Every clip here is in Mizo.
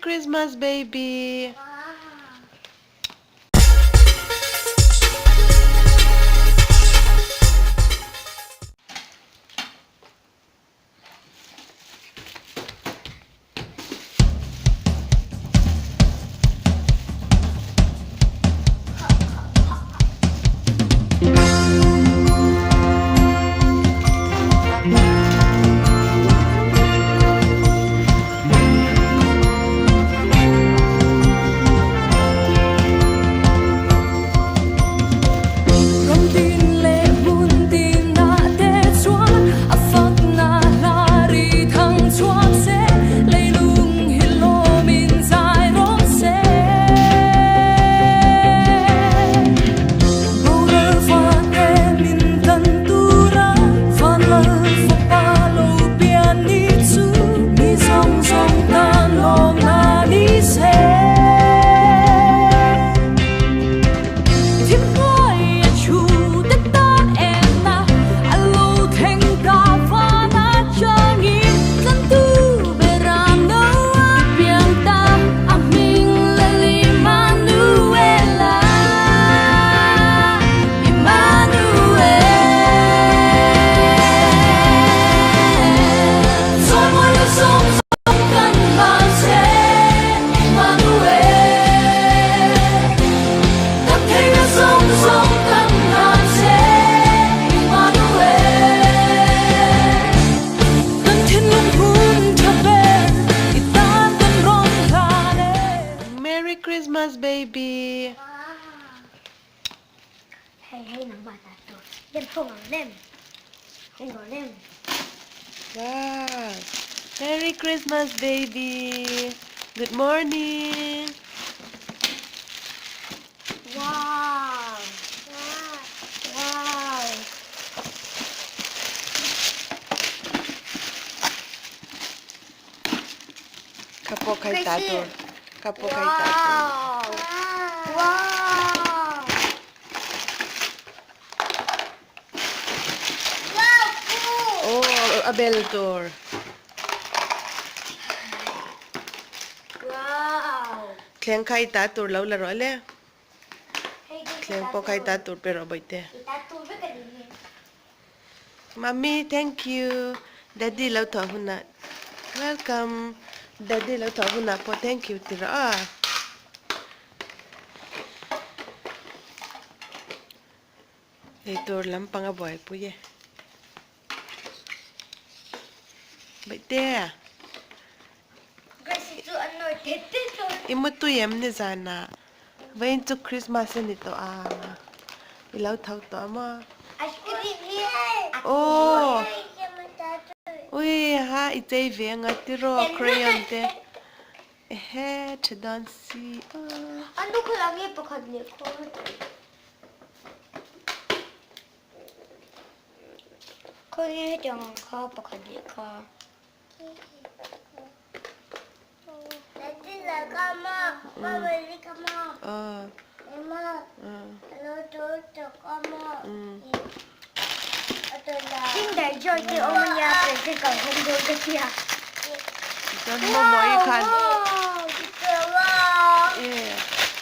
Christmas baby. Merry Christmas baby. Hei hei nangmah ta tur. Lem hong ang lem. Hong rawh lem. Wow. Merry Christmas baby. Good morning. Wow. Wow. Kha pawh khai ta tur. Kha pawh khai ta tur. Wow. Oh, a bel tur. Thleng kha i ta tur lo la rawh le. Thleng pawh kha i ta tur pe rawh bawihte. Mummy thank you Daddy lo thawh hunah welcome Daddy lo thawh hunah pawh thank you ti rawh a. Eitur lampang a buaipui e. Baihte. I mutui em ni zanah vawiin chu Christmas a ni tawh a i lo tho tawh a maw? Aw ui ha i chei ve anga tiraw crayon te ehe tha dawn si a. Khawi hetiang ang kha pakhat leh kha. Kinder Joy te awm ania present kan hawng dawn ka tia. Chuan Mawmawii khan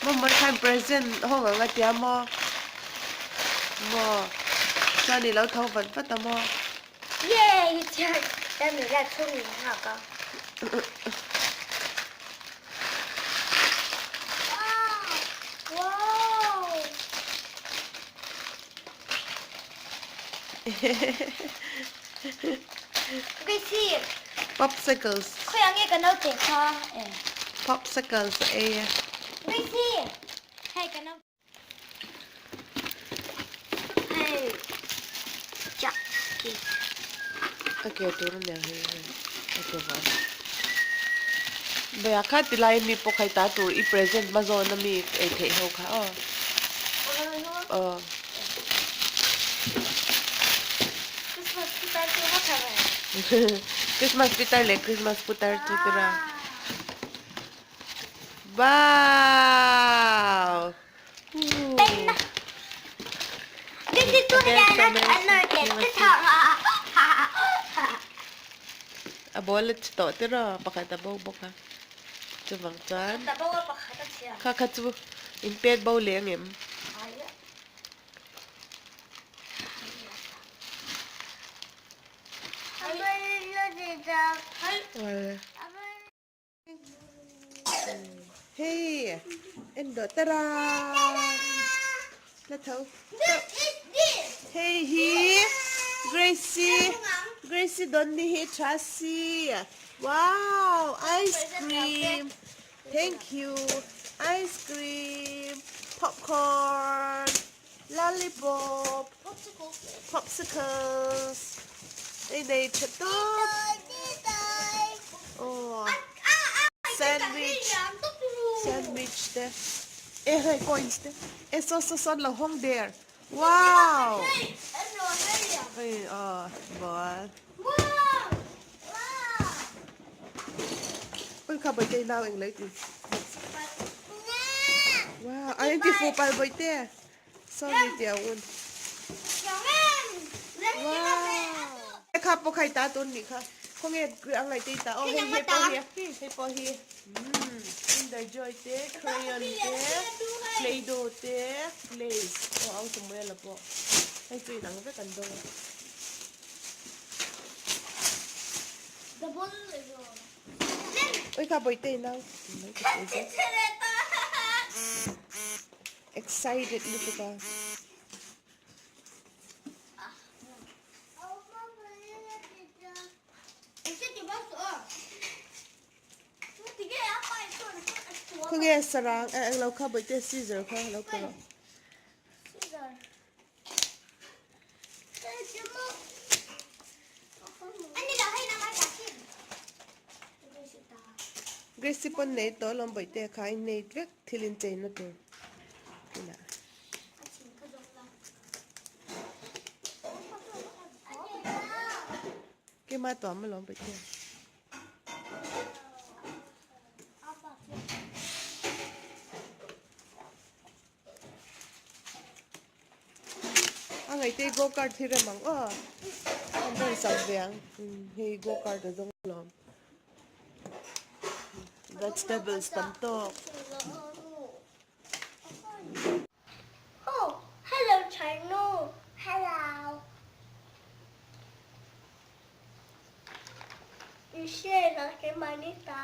Mawmawii khan present hawng ang a tia maw? Maw? Chuan i lo tho vat vat a maw? Yay! Chuan Daniela chhung min nghak a. Popsicles. Khawiah nge ka naute kha? Popsicles a ei a. Hei ka naute. Hei chak ki. A ke tur a nia hei hei a ke var. Baya kha ti lai mi pawh khai ta tur i present hma zawn a mi ei theih ho kha aw. Aw. Christmas putar chu va tha ve. Christmas pitar leh Christmas putar chu tira. Wow! A ball a chi tawh tiraw pakhat a bo bawk a. Chuvang chuan kha kha chu in pet bo leh ang em? Hei en dawh tara la tho hei hi Gracie Gracie dawn ni hi tha si wow ice cream thank you ice cream popcorn lollipop popsicles ei nei tha tawp aw sandwich sandwich te e hei coins te e saw saw sawn lo hawng der wow ei aw ball Ui kha bawihte nau eng lei ti Wow, ai ti fu pal bawihte. Sorry ti ang un. Wow. Kha pawh kha i ta tun nih kha. Khawnge ang ngaih te i ta. Oh hei hei pawh hi hei pawh hi. Kinder Joy te, crayon te, play-doh te, lays. Oh ang Samuel-a pawh. Hei chu inang vek an dawng a. Oi kha bawihte i nau mai ka tih zet. Excited lutuk a. Khawnge sarang englo kha bawihte scissor kha lo pe rawh. Gracie pawn nei tawh alawm bawihte kha a innei vek thil incheina tur inah. Keimah tuam alawm bawihte. A ngaihte go kart hi rem ang aw an rawn sak ve ang hei go kart a zawng alawm vegetables tam tawk. Oh, hello China. Hello. You share like money ta.